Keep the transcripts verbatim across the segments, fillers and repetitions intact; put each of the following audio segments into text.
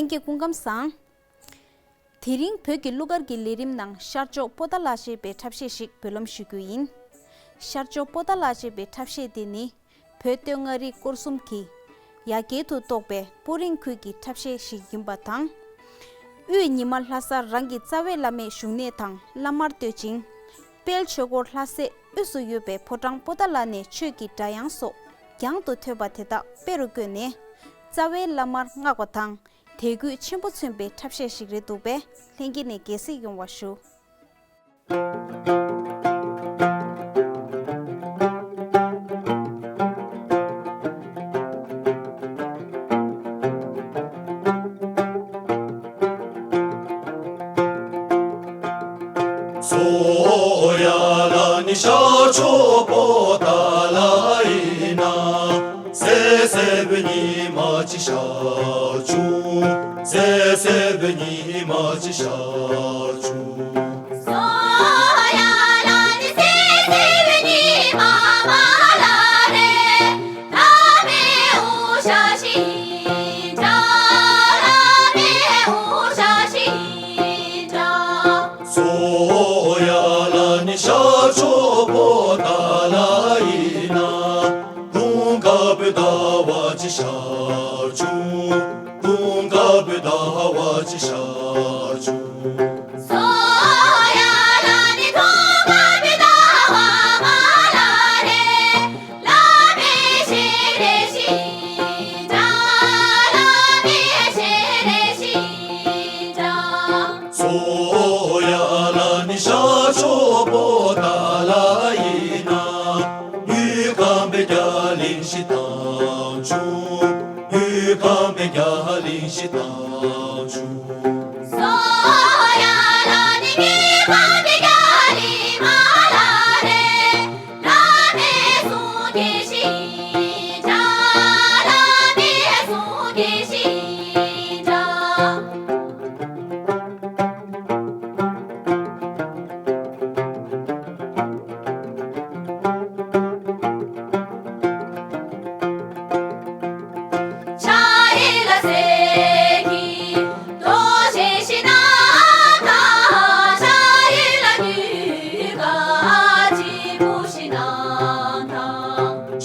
ལྷན་རྒྱས་སྐུ་ཁམས་བཟང་། དེ་རིང་བོད་ཀྱི་གླུ་གར་གྱི་ལས་རིམ་ནང་ཤར་ཕྱོགས་པོ་ཏཱ་ལ་ཞེས་པའི་འཁྲབ་གཞས་ཤིག་འབུལ་ལམ་ཞུ་རྒྱུ་ཡིན། ཤར་ཕྱོགས་པོ་ཏཱ་ལ་ཞེས་པའི་འཁྲབ་གཞས་དེ་ནི་བོད་སྟོད་མངའ་རིས་སྐོར་གསུམ་གྱི་ཡ་གྱལ་དུ་གཏོགས་པའི་སྤུ་ཧྲེང་ཁུལ་གྱི་འཁྲབ་གཞས་ཤིག་ཡིན་པ་དང་། དབུས་ཉི་མ་ལྷ་སར་རང་གི་རྩ་བའི་བླ་མའི་བཞུགས་གནས་དང་བླ་མར་བསྟོད་ཅིང་། དཔལ་ཆོས་འཁོར་ལྷ་སའི་དབུས་སུ་ཡོད་པའི་ཕོ་བྲང་པོ་ཏཱ་ལ་ནས་ཆོས་ཀྱི་སྒྲ་དབྱངས་སོགས་གྱང་དུ་ཐོས་པ་དེ་དག་དཔེ་རུ་བཀོད་ནས། རྩ་བའི་བླ་མར་བསྔགས་པ་དང་། དད་གུས་ཆེན་པོ་མཚོན་པའི་འཁྲབ་གཞས་ཤིག་རེད་འདུག་པས། ལྷན་རྒྱས་ནས་དགྱེས་གཟིགས་ཡོང་བ་ཞུ། སོ་ཡ་ལ་ནི་ཤར་ཕྱོགས་པོ་ཏཱ་ལ་ཡིན་ན། གསལ་གསལ་བའི་ཉི་མ་ཅིག་ཤར་བྱུང་། གསལ་གསལ་བའི་ཉི་མ་ཅིག་ཤར་བྱུང་། སོ་ཡ་ལ་ནི་གསལ་གསལ་བའི་ཉི་མ་མ་ལ་རེ། བླ་མའི་དབུ་ཞྭ་ཞིག་འདྲ། བླ་མའི་དབུ་ཞྭ་ཞིག་འདྲ། སོ་ཡ་ལ་ནི་ཤར་ཕྱོགས་པོ་ཏཱ་ལ་ཡིན་ན། དུང་དཀར་པོའི་ཟླ་བ་ཅིག་ཤར་བྱུང་། དུང་དཀར་པོའི་ཟླ་བ་ཅིག་ཤར་བྱུང་། སོ་ཡ་ལ་ནི་དུང་དཀར་པོའི་ཟླ་བ་མ་ལ་རེ། བླ་མའི་ཞལ་རས་ཤིང་འདྲ། བླ་མའི་ཞལ་རས་ཤིང་འདྲ། སོ་ཡ་ལ་ནི་ཤར་ཕྱོགས་པོ་ཏཱ་ལ་ཡིན་ན། དངུལ་ཁང་པའི་རྒྱ་གླིང་ཞིག་བཏང་བྱུང་། དངུལ་ཁང་པའི་རྒྱ་གླིང་ཞིག་བཏང་བྱུང་། སོ་ཡ་ལ་ནི་དངུལ་ཁང་པའི་རྒྱ་གླིང་མ་ལ་རེ། བླ་མའི་གསུང་སྐད་ཞིག་འདྲ། བླ་མའི་གསུང་སྐད་ཞིག་འདྲ།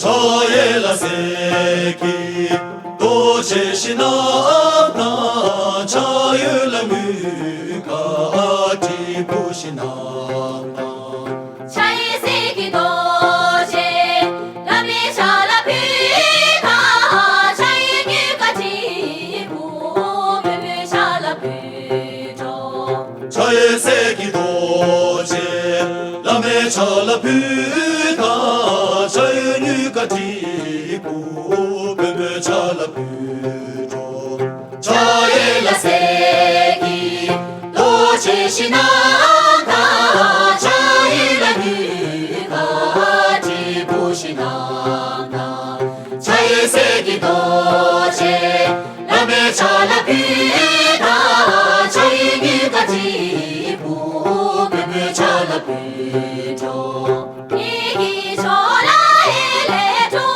ཕྱག་གཡས་ལ་གསེར་གྱི་རྡོ་རྗེ་ཞིག་བསྣམས་དང་། ཕྱག་གཡོན་ལ་དངུལ་དཀར་དྲིལ་བུ་ཞིག་བསྣམས་དང་། ཕྱག་གཡས་ལ་གསེར་གྱི་རྡོ་རྗེ་ཞིག་བསྣམས་དང་། ཕྱག་གཡོན་ལ་དངུལ་དཀར་དྲིལ་བུ་ཞིག་བསྣམས་དང་། ཕྱག་གཡས་གསེར་གྱི་རྡོ་རྗེ་བླ་མའི་ཕྱག་ལ་ཕུལ་དང་། ཕྱག་གཡོན་དངུལ་དཀར་དྲིལ་བུ་བུ་མོའི་ཕྱག་ལ་ཕུལ་འགྲོ། ཕྱག་གཡས་གསེར་གྱི་རྡོ་རྗེ་བླ་མའི་ཕྱག་ལ་ཕུལ་དང་། ཕྱག་གཡོན་དངུལ་དཀར་དྲིལ་བུ་བུ་མོའི་ཕྱག་ལ་ཕུལ་འགྲོ། ཕྱག་གཡས་ལ་གསེར་གྱི་རྡོ་རྗེ་ཞིག་བསྣམས་དང་། ཕྱག་གཡོན་ལ་དངུལ་དཀར་དྲིལ་བུ་ཞིག་བསྣམས་དང་། ཕྱག་གཡས་གསེར་གྱི་རྡོ་རྗེ་བླ་མའི་ཕྱག་ལ་ཕུལ་དང་། ཕྱག་གཡོན་དངུལ་དཀར་དྲིལ་བུ་བུ་མོའི་ཕྱག་ལ་ཕུལ་འགྲོ། ཉིད་ཀྱི་ཕྱོགས་ལ་ཧེ་ལས་འགྲོ་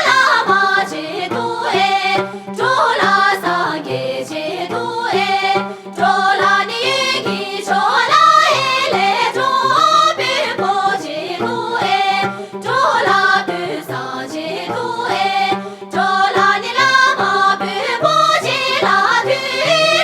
ལ་མ་བྱེད་དོ་ཨེ། འགྲོ་ལ་སངས་རྒྱས་བྱེད་དོ་ཨེ། འགྲོ་ལ་ནི་ཡུལ་གྱི་ཕྱོགས་ལ་ཧེ་ལས་འགྲོ། དཔོན་པོ་བྱེད་དོ་ཨེ། འགྲོ་ལ་དཔོན་བཟང་བྱེད་དོ་ཨེ། འགྲོ་ལ་ནི་བླ་མ་དཔོན་པོ་བྱེད་ལ་དུས་